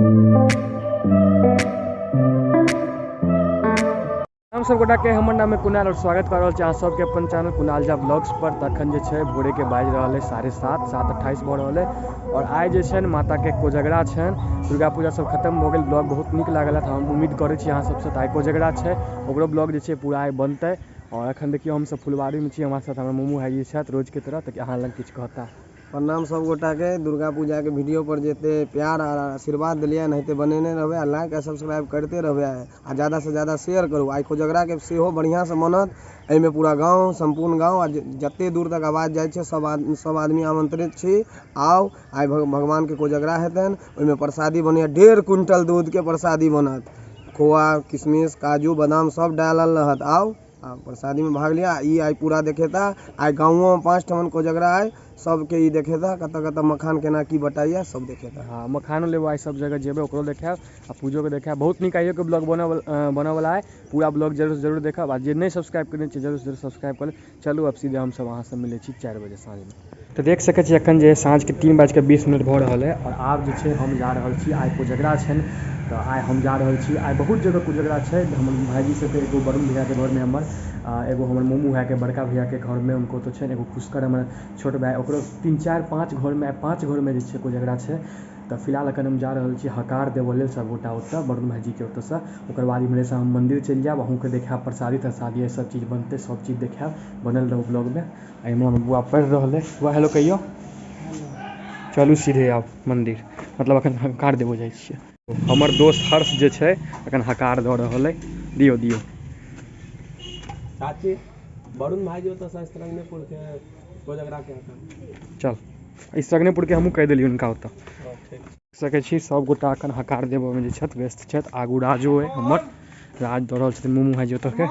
हम सब गोटा के हमर नाम है कुणाल और स्वागत कर रहल छी अहाँ सबके अपन चैनल कुणाल झा ब्लॉग्स पर। तखन जे छै भोरे के बाजि रहल है 7:30, 7:28 भऽ रहल है और आइ जे छै माता के कोजगरा छनि। दुर्गा पूजा सब खत्म भऽ गेल, ब्लॉग बहुत नीक लागल है, तऽ हम उम्मीद करै छी अहाँ सबसँ। तऽ आइ कोजगरा छै, ओकरो ब्लॉग जे छै पूरा आइ बनतै। और अखन देखियौ हमसब फुलवारी में छी, हमरा साथ हमर मोमू भाईजी छथि रोज के तरह, तऽ अहाँ लग किछु कहता। प्रणाम सब गोटा के। दुर्गा पूजा के वीडियो पर जते प्यार आ आशीर्वाद दिलियै एनाहिते बनेने रहबै आ लाइक आ सब्सक्राइब करते रहबै आ ज्यादा से ज्यादा शेयर करू। आइ कोजगरा के सेहो बढ़िया से मनत, एहिमे पूरा गाँव, सम्पूर्ण गाँव आ जते दूर तक आवाज जाइ छै सब आदमी आमंत्रित छी। आउ, आइ भगवान के कोजगरा हेतनि, ओहिमे प्रसादी बनैया, 1.5 क्विंटल दूध के प्रसादी बनत, खोआ किशमिश काजू बादाम सब डालल रहत। आउ आ प्रसादी में भाग लिया। ई आइ पूरा देखेता, आइ गाँवो में 5 ठमन कोजगरा आइ सबके ई देखेता, कतऽ कतऽ मखान केना की बटाइया सब देखेता। हाँ, मखानो लेबो आइ सब जगह जेबै, ओकरो देखायब आ पूजो के देखायब। बहुत नीक आइयो के ब्लॉग बनऽवला है, पूरा ब्लॉग जरूर से जरूर देखब आ जे नहीं सब्सक्राइब करने छी जरूर से जरूर सब्सक्राइब कर लेब। चलू अब सीधे हम सब अहाँ से मिलै छी 4 बजे साँझ में। तऽ देख सकै छी अखन जे साँझ के 3:20 भऽ रहल है और आब जे छै हम जा रहल छी, आइ कोजगरा छनि तऽ आइ हम जा रहल छी। आइ बहुत जगह कोजगरा छै, हमर भाईजी सबके एगो वरुण भैया के घर में हमर, एगो हमर मोमू भाई के बड़का भैया के घर में उनको तो छनि, एगो पुष्कर हमर छोट भाई, ओकरो 3 4 5 घर में, 5 घर में जे छै कोजगरा छै। तऽ फिलहाल अखन हम जा रहल छी हकार देबऽ लेल सबगोटा ओतऽ वरुण भाईजी के ओतऽसँ। ओकर बाद इम्हरेसँ हम मन्दिर चलि जायब, अहूँके देखायब प्रसादी तरसादी सब चीज बनतै, सब चीज देखायब। बनल रहू ब्लॉग में। आ इम्हर हमर बुआ पढ़ि रहल है। बुआ हेलो कहियौ। चलू सीधे आब मन्दिर, मतलब अखन हकार देबऽ जाइ छियै। हमर दोस्त हर्ष जे छै अखन हकार दऽ रहल है। दियौ दियौ। चाची, वरुण भाईजी ओतऽसँ स्त्रंगनेपुर के कोजगरा के हकार। चल, स्त्रंगनेपुर के हमहूँ कहि देलियै हुनका ओतऽ। हँ, ठीक। देख सकै छी सब गोटा अखन हकार देबऽ में जे छथि व्यस्त छथि। आगू राजो है हमर, राज दऽ रहल छथिन मोमू भाईजी ओतऽ के,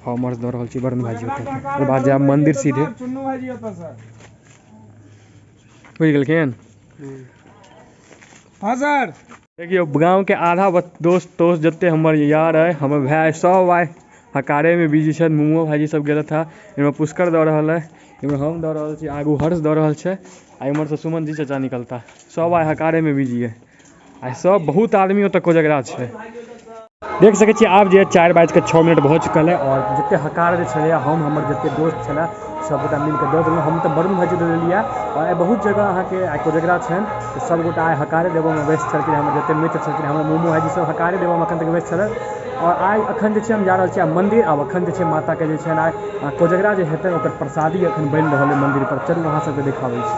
हम हर्ष दऽ रहल छी वरुण भाईजी ओतऽ के। ओकर बाद जायब मंदिर सीधे। चुन्नू भाईजी ओतऽ से। बुझि गेलखिन? हाँ सर। देखियौ गाँव के आधा दोस्त तोस्त जते हमर यार है, हमर भाई सब आइ हकारे में बिजी छथि। मोमो भाईजी सब गेलथि हँ, एहिमे पुष्कर दऽ रहल है, एहिमे हम दऽ रहल छी, आगू हर्ष दऽ रहल छै आ इम्हर से सुमन जी चाचा निकलता। सब आइ हकारे में बिजी है, आइ सब बहुत आदमी ओतऽ कोजगरा छै। देख सकै छी आब जे 4:06 भऽ चुकल है और जते हकार जे छलैया हम हमर जते दोस्त छलै सबगोटा मिलके दऽ देलहुँ। हम तऽ वरुण भाईजी दऽ देलियै और आइ बहुत जगह अहाँके आइ कोजगरा छनि तऽ सबगोटा आइ हकारे देबऽमे व्यस्त छलखिन। हमर जते मित्र छलखिन, हमर मोमो भाईजी सब हकारे देबऽमे अखन तक व्यस्त छलै। और आइ अखन जे छै हम जा रहल छी आब मन्दिर। आब अखन जे छै माताके जे छनि आइ कोजगरा जे हेतै ओकर प्रसादी अखन बनि रहल है मन्दिर पर। चलू अहाँ सबके देखाबै छी।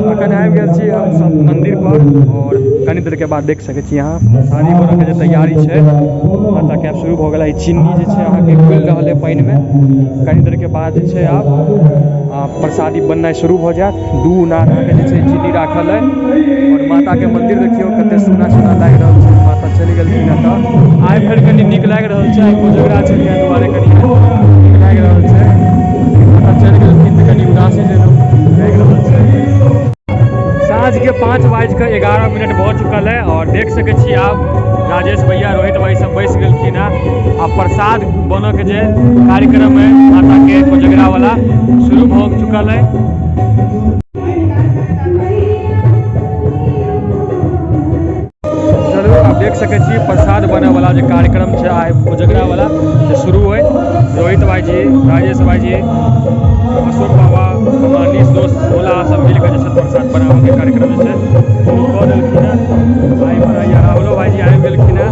अखन आबि गेल छी हम सब मन्दिर पर और कनी देर के बाद देख सकै छी अहाँ प्रसादी बनऽ के जे तैयारी छै माता के आब शुरू भऽ गेल है। चीनी जे छै अहाँके घुलि रहल है पानि में। कनी देर के बाद जे छै आब प्रसादी बननाइ शुरू भऽ जायत। 2 नार अहाँके जे छै चीनी राखल है और माता के मंदिर देखियौ कते सोना सोना लागि रहल छै। माता चलि गेलखिन एतऽ। आइ फेर कनी नीक लागि रहल छै, आइ कोजगरा छै ताहि दुआरे कनी नीक लागि रहल छै। माता चलि गेलखिन तऽ कनी उदासी जेना लागि रहल छै। साँझ के 5:11 भऽ चुकल है और देख सकै छी आब राजेश भैया रोहित भाई सब बैस गेलखिन हैं। आब प्रसाद बनऽ के जे कार्यक्रम है माता के कोजगरा वाला शुरू भऽ चुकल है। चलू आब देख सकै छी प्रसाद बनै वाला जे कार्यक्रम छै आइ कोजगरा वाला से शुरू है। रोहित भाईजी, राजेश भाईजी, अशोक बाबा, हमर अनीश दोस्त भोला सब मिलके जे छै प्रसाद बनाबऽ के कार्यक्रम जे छै शुरू कऽ देलखिन हैं। आइ इम्हर आइया राहुलो भाईजी आबि गेलखिन हैं।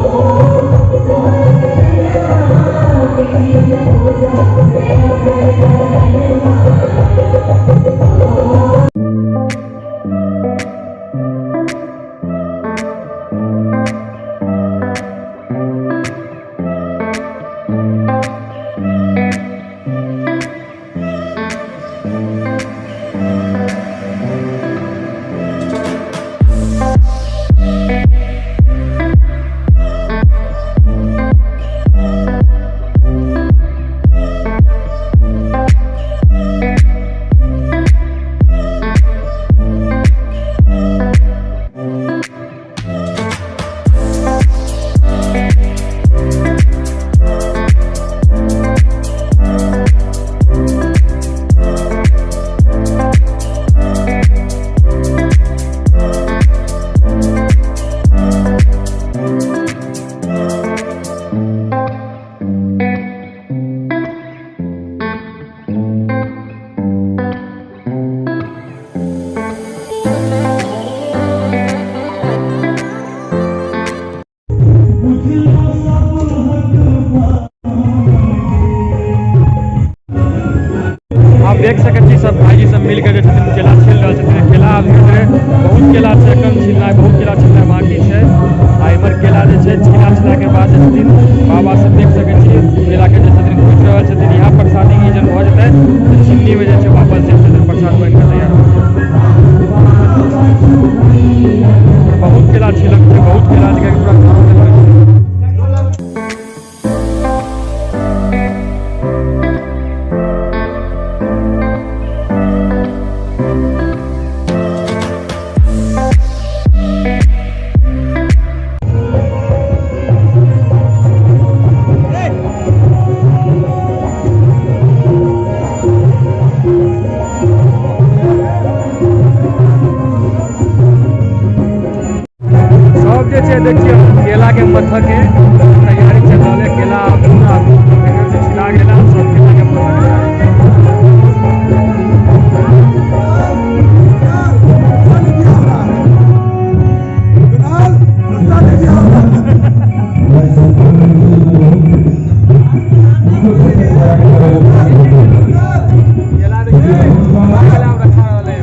देख सकै छी सब भाईजी सब मिलके जे छथिन केला छील रहल छथिन। केला आब धीरे धीरे बहुत केला छै एखन छिलनाइ, बहुत केला छिलनाइ बाकी छै। आ इम्हर केला जे छै छिला छिलाके बाद जे छथिन बाबा सब देख सकै छी केलाके जे छथिन कुटि रहल छथिन। यहाँ प्रसादी ई जन भऽ जेतै तऽ चिन्नीमे जे छै वापस जे छथिन प्रसाद बनिके तैयार भऽ जेतै। बहुत केला छिलक छै, बहुत केला छै, पूरा गाँव के छै। देखियौ केला के मथक के तैयारी चल रहल है। केला पूरा छिला गेल, सब केला के मथक। केला देखियौ रखा रहल है।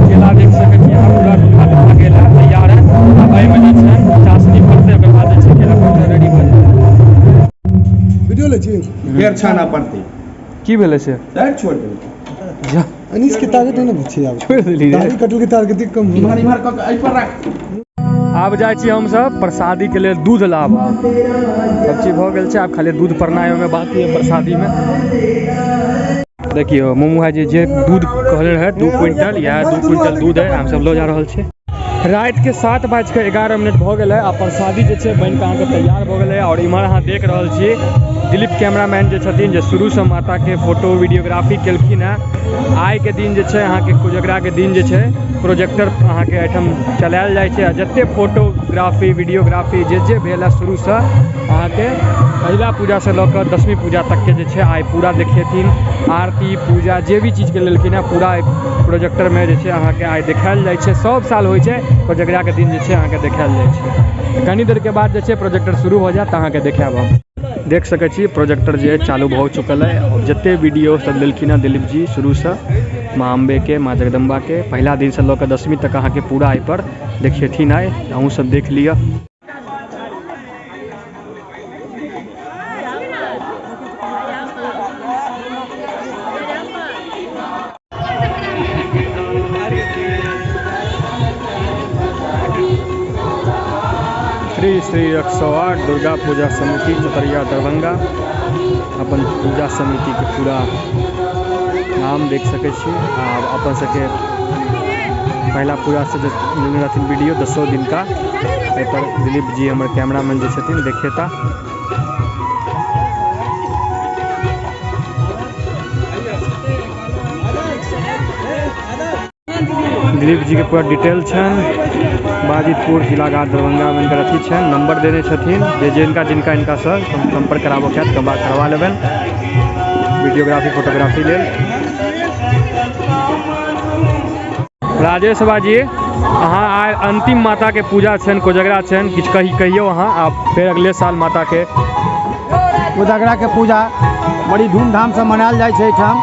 केला देख सकै छी पूरा सूखा सूखा केला तैयार है। आब एहिमे जे छै चाशनी पड़तै, ओकर बाद जे छै केला पूरा रेडी भऽ जेतै। वीडियो लै छी फेर छाना पड़तै। की भेलै से? दाढ़ी छोड़ देलकै। जा अनीस के ताकत नहि ने छै आब। छोड़ि देली रे। दाढ़ी कटल के ताकत कम। इम्हर इम्हर कऽ के एहि पर राख। आब जाइ छी हमसब प्रसादी के लेल दूध लाबऽ। सब चीज भऽ गेल छै, आब खाली दूध परनाइ ओहिमे बाकी है प्रसादीमे। देखियौ मोमू भाईजी जे दूध कहले रहै 2 क्विंटल, इएह 2 क्विंटल दूध है, हमसब लऽ जा रहल छी। राति के 7:11 भऽ गेलै आ प्रसादी जे छै बनिके अहाँके तैयार भऽ गेलै। और इम्हर अहाँ देख रहल छी दिलीप कैमरामैन जे छथिन जे शुरूसँ माताके फोटो वीडियोग्राफी केलखिन हेँ। आइके दिन जे छै अहाँके कोजगराके दिन जे छै प्रोजेक्टर अहाँके एहिठाम चलायल जाइ छै आ जते फोटोग्राफी वीडियोग्राफी जे जे भेल है शुरूसँ अहाँके पहिला पूजासँ लऽ कऽ 10वीं पूजा तकके जे छै आइ पूरा देखेथिन। आरती पूजा जे भी चीजके लेलखिन हेँ पूरा प्रोजेक्टरमे जे छै अहाँके आइ देखायल जाइ छै। सब साल होइ छै कोजगराके दिन जे छै अहाँके देखायल जाइ छै। कनी देरके बाद जे छै प्रोजेक्टर शुरू भऽ जायत तऽ अहाँके देखायब हम। देख सकै छी प्रोजेक्टर जे चालू भऽ चुकल है और जते वीडियो सब लेलखिन हेँ दिलीप जी शुरूसँ माँ अम्बे के, माँ जगदम्बा के पहिला दिनसँ लऽ कऽ 10वीं तक अहाँके पूरा एहिपर देखेथिन आइ। अहूँ सब देख लिअ। श्री श्री 108 दुर्गा पूजा समिति चतरिया दरभंगा अपन पूजा समिति के पूरा नाम देख सकै छी। आ अपन सबके पहिला पूजा से जे लेने रहथिन वीडियो 10 दिन का, एहिपर दिलीप जी हमर कैमरामैन जे छथिन देखेता। दिलीप जी के पूरा डिटेल छनि, बाजितपुर जिला घाट दरभंगा में इनकर अथी छनि, नंबर देने छथिन जे जिनका जिनका इनका से संपर्क कराबऽ के हैत करवा लेबनि वीडियोग्राफी फोटोग्राफी लेल। राजेश बाजी अहाँ आइ अंतिम माता के पूजा छनि, कोजगरा छनि, किछु कहियौ अहाँ। आ फेर अगले साल माता के कोजगरा के पूजा बड़ी धूमधाम से मनायल जाइ छै एहिठाम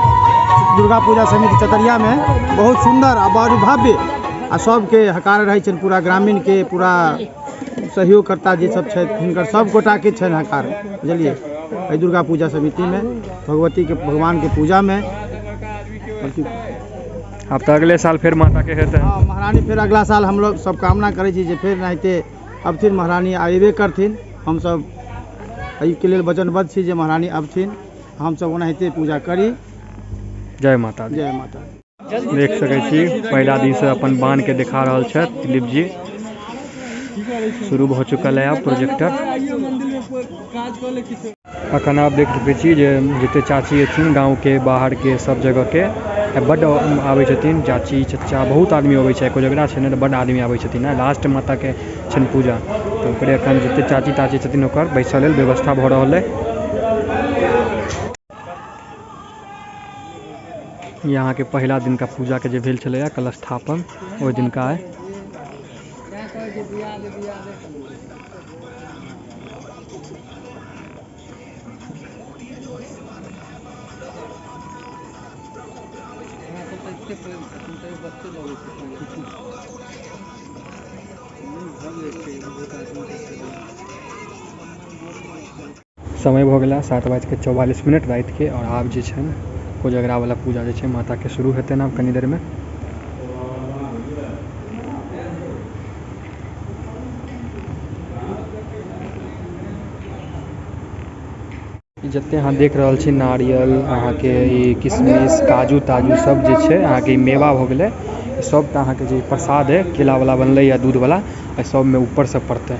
दुर्गा पूजा समिति चतरिया में। बहुत सुंदर आ बड़ भव्य आ सबके हकार रहै छनि, पूरा ग्रामीण के पूरा सहयोगकर्ता जे सब छथि हिनकर सब गोटा के छनि हकार, बुझलियै। एहि दुर्गा पूजा समिति में भगवती के भगवान के पूजा में। आब तऽ अगले साल फेर माता के हेतै। हाँ महारानी फेर अगला साल हम लोग सब कामना करै छी जे फेर एनाहिते अबथिन महारानी, अयबे करथिन। हमसब एहिके लेल वचनबद्ध छी जे महारानी अबथिन, हमसब ओनाहिते पूजा करी। जय माता दी। जय माता दी। देख सकै छी पहिला दिन से अपन बान के देखा रहल छथि दिलीप जी। शुरू भऽ चुकल है आब प्रोजेक्टर। अखन आप देख सकै छी जे जते चाची अथिन गाँव के बाहर के सब जगह के बड्ड आबै छथिन चाची चचा, बहुत आदमी अबै छै। कोजगरा छै ने तऽ बड्ड आदमी आबै छथिन ने। लास्ट माता के छनि पूजा, तऽ ओकरे अखन जते चाची ताची छथिन ओकर बैसऽ लेल व्यवस्था भऽ रहल है। यहाँ के पहिला दिन का पूजा के जे भेल छलैया कलशस्थापन, ओहि दिन का है। समय भऽ गेला 7:44 राति के और आब जे छै ने कोजगरा वाला पूजा जे छै माता के शुरू हेतै आब कनी देर में। जते अहाँ देख रहल छी नारियल अहाँके ई किशमिश काजू ताजू सब जे छै अहाँके मेवा भऽ गेलै, सबटा अहाँके जे प्रसाद है केला वाला बनलै या दूध वाला, सब में ऊपर से पड़तै।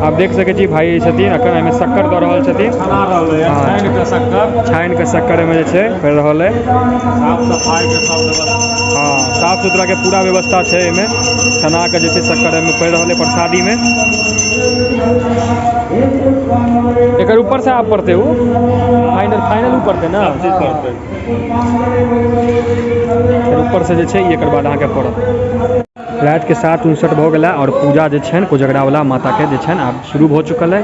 आप देख सकै छी भाई छथिन अखन एहिमे शक्कर दऽ रहल छथिन, छानि कऽ शक्कर एहिमे जे छै पड़ि रहल है। साफ सफाई के सब व्यवस्था, हाँ साफ सुथरा के पूरा व्यवस्था छै एहिमे। छना के जे छै शक्कर एहिमे पड़ि रहल है प्रसादी में। एकर ऊपर से आब पड़तै ओ फाइनल, फाइनल ऊ पड़तै ना, ऊपर से जे छै एकर बाद अहाँके पड़त। रात के 7:59 भऽ गेला और पूजा जे छनि कोजगरा वाला माता के जे छनि आब शुरू भऽ चुकल है।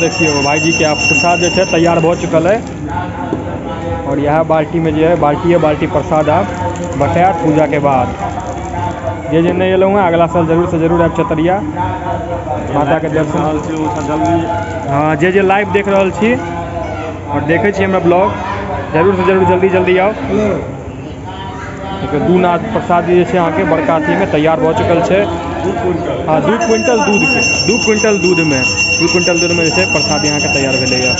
देखियो भाईजी के आप प्रसाद जे छै तैयार भऽ चुकल है और यह बाल्टी में जे है बाल्टी बाल्टी प्रसाद आप बटायत पूजा के बाद। जे जे नहीं एलहुँ हैं अगला साल जरूर से जरूर आयब चतरिया माता के दर्शन। हाँ जे जे लाइव देख रहल छी और देखे छी हमरा ब्लॉग, जरूर से जरूर जल्दी जल्दी आउ। दू नाद प्रसाद जे छै अहाँके बड़का अथी में तैयार भऽ चुकल छै। हाँ 2 क्विंटल दूध के, 2 क्विंटल दूध में, 2 क्विंटल दूध में जे छै प्रसाद अहाँके तैयार भेलैया।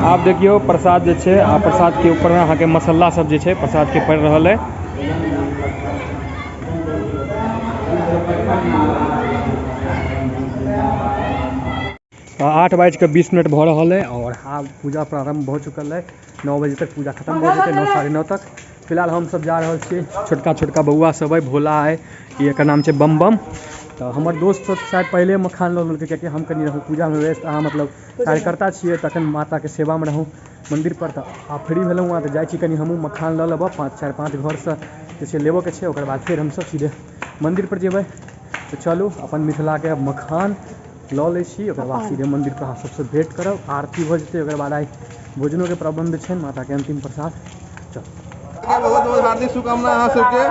आब देखियौ प्रसाद जे छै, आ प्रसाद के ऊपर में अहाँके मसाला सब जे छै प्रसाद के पड़ि रहल है। 8:20 भऽ रहल है और आब पूजा प्रारंभ भऽ चुकल है। 9 बजे तक पूजा खत्म भऽ जेतै, 9 साढ़े 9 तक। फिलहाल हम सब जा रहल छी, छोटका छोटका बौआ सब है, भोला है, एकर नाम छै बम बम। तऽ हमर दोस्त सब शायद पहिले मखान लऽ लेलकै, कियाकि हम कनि रहूँ पूजामे व्यस्त, अहाँ मतलब कार्यकर्ता छियै तखन माताके सेवामे रहूँ मन्दिर पर। तऽ आब फ्री भेलहुँ हँ तऽ जाइ छी कनि हमहूँ मखान लऽ लेबऽ, 5-4-5 घरसँ जे छै लेबऽके छै, ओकर बाद फेर हमसब सीधे मन्दिर पर जेबै। तऽ चलू अपन मिथिलाके मखान लऽ लै छी, ओकर बाद सीधे मन्दिर पर अहाँ सबसँ भेँट करब, आरती भऽ जेतै, ओकर बाद आइ भोजनोके प्रबन्ध छै, माताके अन्तिम प्रसाद। चलू बहुत बहुत हार्दिक शुभकामना अहाँ सबके।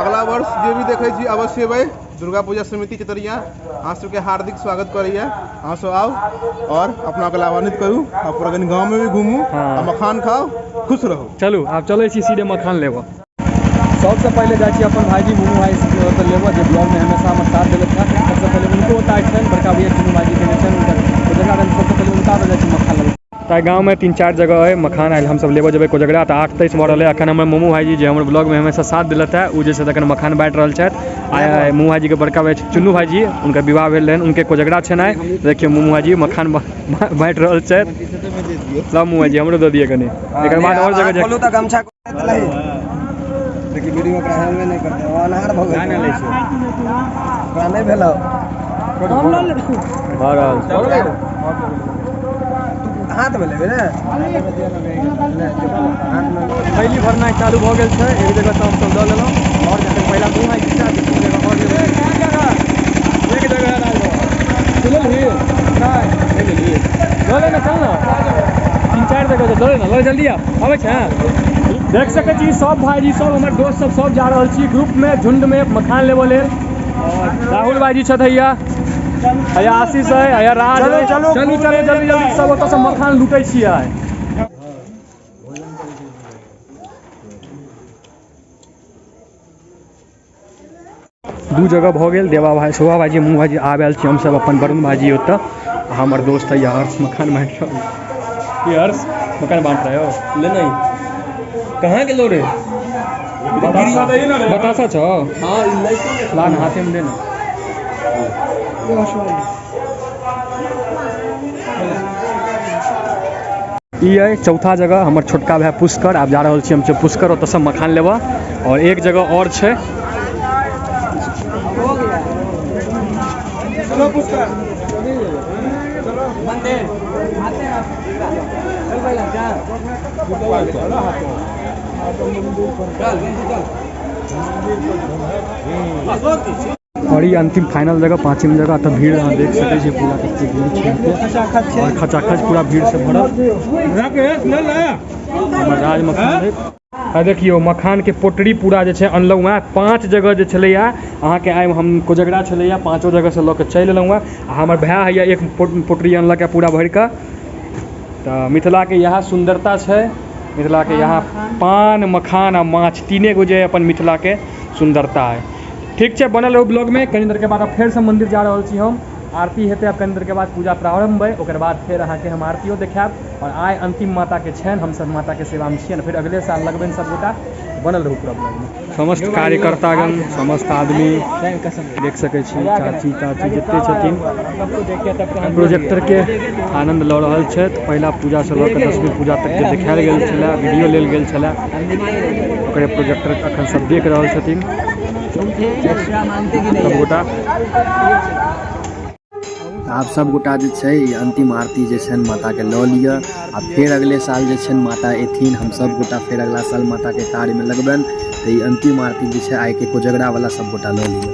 अगला वर्ष जे भी देखै छी अवश्य अबै। दुर्गा पूजा समिति चतरिया अहाँ सबके हार्दिक स्वागत करैया। अहाँ सब आउ और अपना के लाभान्वित करू, आ पूरा कनि गाँव में भी घूमू, आ मखान खाउ, खुश रहू। चलू आब चलै छी सीधे मखान लेबऽ। सबसँ पहिले जाइ छी अपन भाईजी मुनू भाई ओतऽ लेबऽ, जे ब्लॉगमे हमेशा हमर साथ देलथि हँ। सबसँ पहिले हुनको ओतऽ आइ छनि, बड़का भैया चुनू भाईजीके जे छनि हुनकर कोजगरा, सबसँ पहिले हुनका ओतऽ जाइ छी मखान लेबऽ। तऽ गाँवमे 3-4 जगह है मखान आयल, हमसब लेबऽ जेबै कोजगरा। तऽ 8:23 भऽ रहल है। अखन हमर मोमू भाईजी जे हमर ब्लॉगमे हमेशा साथ देलथि हँ, ओ जे छै तखन मखान बाँटि रहल छथि। आइ मोमू भाईजीके बड़का भाई चुन्नू भाईजी, हुनकर विवाह भेल रहनि, हुनके कोजगरा छनि आइ। देखियौ मोमू भाईजी मखान बाँटि रहल छथि। सब मोमू भाईजी हमरो दऽ दिअ कनि, एकर बाद आओर जगह खोलू तऽ गमछा देखी वीडियो ओकरा हेलबे नहि करतै, ओ अन्हार भऽ गेल। ओकरा नहि भेलौ भऽ रहल छै। हाथ में लेबै ने, थैली भरनाइ चालू भऽ गेल छै। एक जगह तऽ हमसब लऽ लेलहुँ, और जखन पहिला मुँह आइ जगह और लेबै। एक जगह लेलही नहि लेलही, लऽ ले ने, चल ने, 3-4 जगह लऽ ले ने, लऽ जल्दी आ, अबै छै। देख सकै छी सब भाईजी सब हमर दोस्त सब सब जा रहल छी ग्रुप में, झुंड में मखान लेबऽ लेल। और राहुल भाईजी छथि हैया, हैया आशीष है, हैया राज है। चलू, चलू चलू जल्दी जल्दी सब ओतऽसँ मखान लूटै छियै। 2 जगह भऽ गेल, देवा भाई, शोभा भाईजी, मुँह भाईजी आब आयल छी हमसब अपन वरुण भाईजी ओतऽ। हमर दोस्त है हर्ष मखान बाँटि रहल। की हर्ष मखान बाँट रहे हो? ले नहीं, कहाँ गेलो रे? बतासा छौ? हाँ, लान हाथे में दे ना। ई है चौथा जगह हमर छोटका भाई पुष्कर। आब जा रहल छी हम पुष्कर, ओतऽसँ मखान लेबऽ। और एक जगह और छै। और ई अंतिम फाइनल जगह 5वीं जगह। तऽ भीड़ अहाँ देख सकै छी पूरा कते भीड़ छै और खचाखच पूरा भीड़ से भरल। हमर राज मखान है। आ देखियौ मखान के पोटरी पूरा जे छै अनलहुँ हँ। 5 जगह जे छलैया अहाँके आइ हम कोजगरा छलैया, 5 जगह से लऽ के चलि एलहुँ हँ। आ हमर भाय हैया एक पोटरी अनलक हँ पूरा भरि कऽ। तऽ मिथिलाके इएह सुन्दरता छै, मिथिलाके इएह पान मखान आ माछ तीने गो जे अपन मिथिलाके सुन्दरता है। ठीक छै, बनल रहू ब्लॉगमे। कनि देरके बाद आब फेरसँ मन्दिर जा रहल छी हम, आरती हेतै। आब कनि देरके बाद पूजा प्रारम्भ है, ओकर बाद फेर अहाँके हम आरतियो देखायब। और आइ अंतिम माताके छनि, हमसब माताके सेवामे छियनि, फेर अगले साल लगबनि सबगोटा। बनल रहू पूरा ब्लॉगमे। समस्त कार्यकर्तागण, समस्त आदमी देख सकै छी, चाची ताची जते छथिन प्रोजेक्टरके आनन्द लऽ रहल छथि। पहिला पूजासँ लऽ कऽ 10वीं पूजा तक जे देखायल गेल छलै, वीडियो लेल गेल छलै, ओकरे प्रोजेक्टर अखन सब देख रहल छथिन सबगोटा। आब सब गोटा जे छै ई अंतिम आरती जे छनि माताके लऽ लिअ आ फेर अगले साल जे छनि माता एथिन, हम सब गोटा फेर अगला साल माताके कार्यमे लगबनि। तऽ ई अंतिम आरती जे छै आइके कोजगरा वाला सब गोटा लऽ लिअ।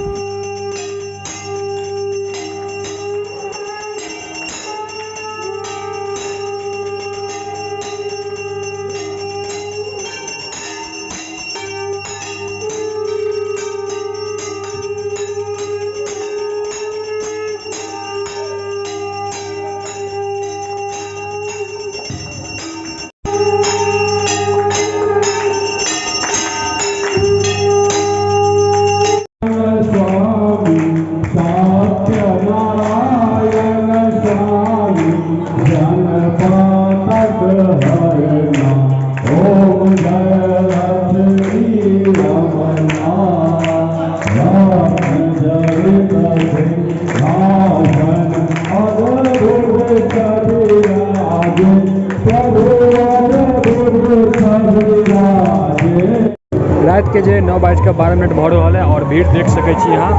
बजे 9:12 भऽ रहल है और भीड़ देख सकै छी अहाँ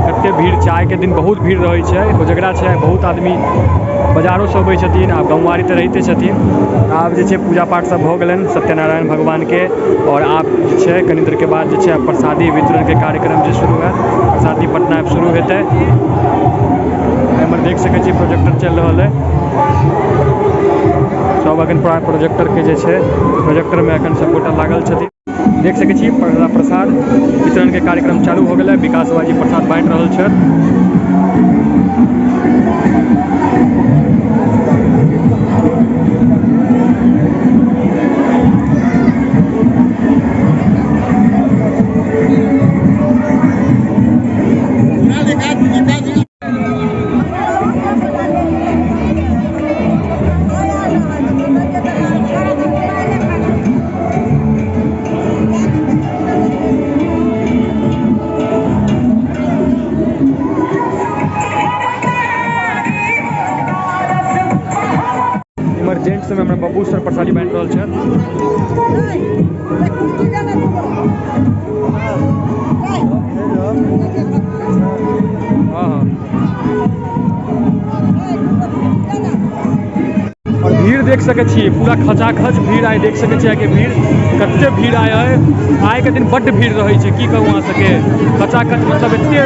कते भीड़ छै। आइके दिन बहुत भीड़ रहै छै, कोजगरा छै, बहुत आदमी बाजारोसँ अबै छथिन आ गौंवारी तऽ रहिते छथिन। आब जे छै पूजा पाठ सब भऽ गेलनि सत्यनारायण भगवानके और आब जे छै कनी देरके बाद जे छै प्रसादी वितरणके कार्यक्रम जे शुरू हैत, प्रसादी बँटनाइ शुरू हेतै। एम्हर देख सकै छी प्रोजेक्टर चलि रहल है, सब अखन प्रोजेक्टरके जे छै प्रोजेक्टरमे अखन सबगोटा लागल छथिन। देख सकै छी प्रसाद वितरणके कार्यक्रम चालू हो गेलै, विकास बाजी प्रसाद बाँटि रहल छथि। जेंट्स में हमरा बब्बू सर प्रसादी बांटि रहल छथि। हाँ और भीड़ देख सकै छी, पूरा खचाखच भीड़ आइ देख सकै छी। आइके भीड़ कते भीड़ आइ है, आइके दिन बड्ड भीड़ रहै छै, की कहू अहाँ सबके। खचाखच मतलब एते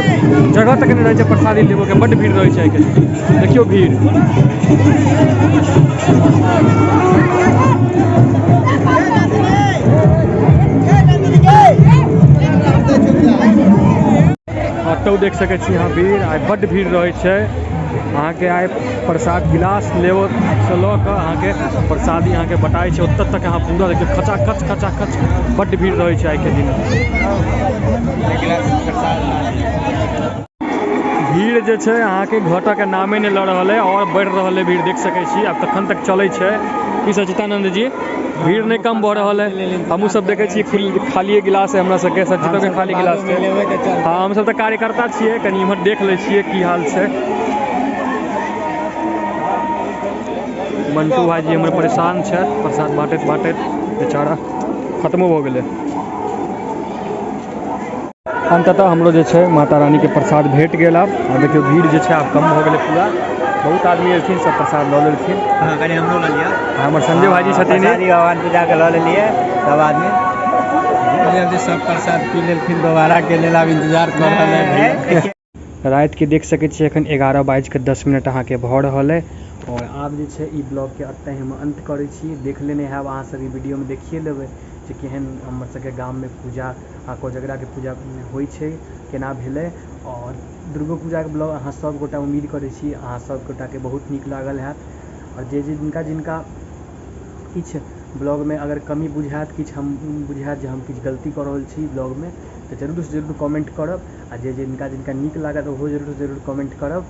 जगह तक नहि रहै छै प्रसादी लेबऽके, बड्ड भीड़ रहै छै आइके दिन। देखियौ भीड़। ऑटो देख सकै छी अहाँ भीड़, आइ बड्ड भीड़ रहै छै। अहाँके आइ प्रसाद गिलास लेबऽ सँ लऽ कऽ अहाँके प्रसादी अहाँके बटाइ छै ओतऽ तक अहाँ पूरा देखियौ खचाखच खचाखच बड्ड भीड़ रहै छै आइके दिन। भीड़ जे छै अहाँके घटऽके नामे नहि लऽ रहल है और बढ़ि रहल है भीड़, देख सकै छी आब तखन तक चलै छै। की सचितानंद जी भीड़ नहि कम भऽ रहल है? हमहूँ सब देखै छी खालिए गिलास है हमरा सबके, सचितोके खाली गिलास छै। हाँ हमसब तऽ कार्यकर्ता छियै, कनि इम्हर देख लै छियै की हाल छै। मंटू भाईजी हमर परेशान छथि प्रसाद बाँटैत बाँटैत, बेचारा खत्मो भऽ गेलै। अंततः हमरो जे छै माता रानीके प्रसाद भेट गेल आब। आ देखियौ भीड़ जे छै आब कम भऽ गेलै पूरा, बहुत आदमी एलखिन, सब प्रसाद लऽ लेलखिन। हाँ कनि हमरो लऽ लिअ। हमर संजय भाईजी छथिन, भगवान पूजा के लऽ लेलियै सब आदमी, जल्दी सब प्रसाद पी लेलखिन, दोबारा के लेल आब इंतजार कऽ रहल है। राति के देख सकै छियै एखन 11:10 अहाँके भऽ रहल है और आब जे छै ई ब्लॉगके एतहि हम अंत करै छी। देख लेने हैब अहाँ सब ई वीडियोमे, देखिए लेबै जे केहन हमर सबके गाममे पूजा आ कोजगराके पूजा होइ छै, केना भेलै। और दुर्गो पूजाके ब्लॉग अहाँ सब गोटा उम्मीद करै छी अहाँ सब गोटाके बहुत नीक लागल हैत। और जे जे जिनका जिनका किछु ब्लॉगमे अगर कमी बुझायत, किछु हम बुझायत जे हम किछु गलती कऽ रहल छी ब्लॉगमे, तऽ जरूरसँ जरूर कमेंट करब। आ जे जिनका जिनका नीक लागत ओहो जरूरसँ जरूर कमेंट करब।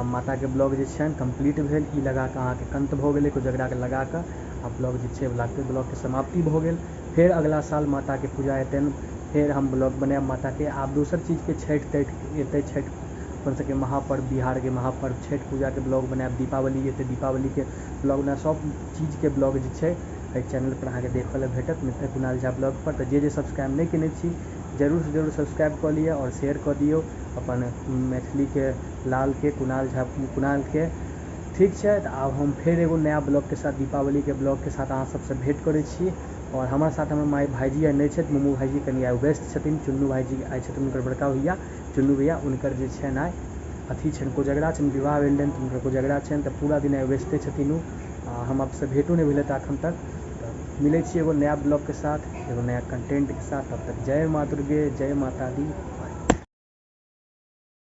माताके ब्लॉग जे छनि कम्प्लीट भेल, ई लगाकऽ अहाँके अंत भऽ गेलै कोजगराके लगाकऽ। आ ब्लॉग जे छै ब्लॉगके समाप्ति भऽ गेल। फेर अगला साल माताके पूजा हेतनि, फेर हम ब्लॉग बनायब माताके। आब दोसर चीजके छठि तठि एतै, छठि अपन सबके महापर्व, बिहारके महापर्व छठि पूजाके ब्लॉग बनायब, दीपावली एतै दीपावलीके ब्लॉग बनायब, सब चीजके ब्लॉग जे छै एहि चैनलपर अहाँके देखऽ लए भेटत मित्र कुणाल झा ब्लॉगपर। तऽ जे जे सब्सक्राइब नहि केने छी जरूरसँ जरूर सब्सक्राइब कऽ लिअ और शेयर कऽ दियौ अपन मैथिलीके लालके कुणाल झा कुणालके। ठीक छै, तऽ आब हम फेर एगो नया ब्लॉगके साथ, दीपावलीके ब्लॉगके साथ अहाँ सबसँ भेँट करै छी। और हमरा साथ हमर माय भाइजी आइ नहि छथि, मोमो भाइजी कनि आइ व्यस्त छथिन, चुन्नू भाइजी आइ छथिन हुनकर बड़का भैया चुन्नू भैया, हुनकर जे छनि आइ अथी छनि कोजगरा छनि, विवाह भेल रहनि तऽ हुनकर कोजगरा छनि, तऽ पूरा दिन आइ व्यस्ते छथिन ओ। आ हम आपसँ भेँटो नहि भेलै तऽ एखन तक। तऽ मिलै छी एगो नया ब्लॉगके साथ, एगो नया कंटेंटके साथ। तब तक जय माँ दुर्गे, जय माता दी।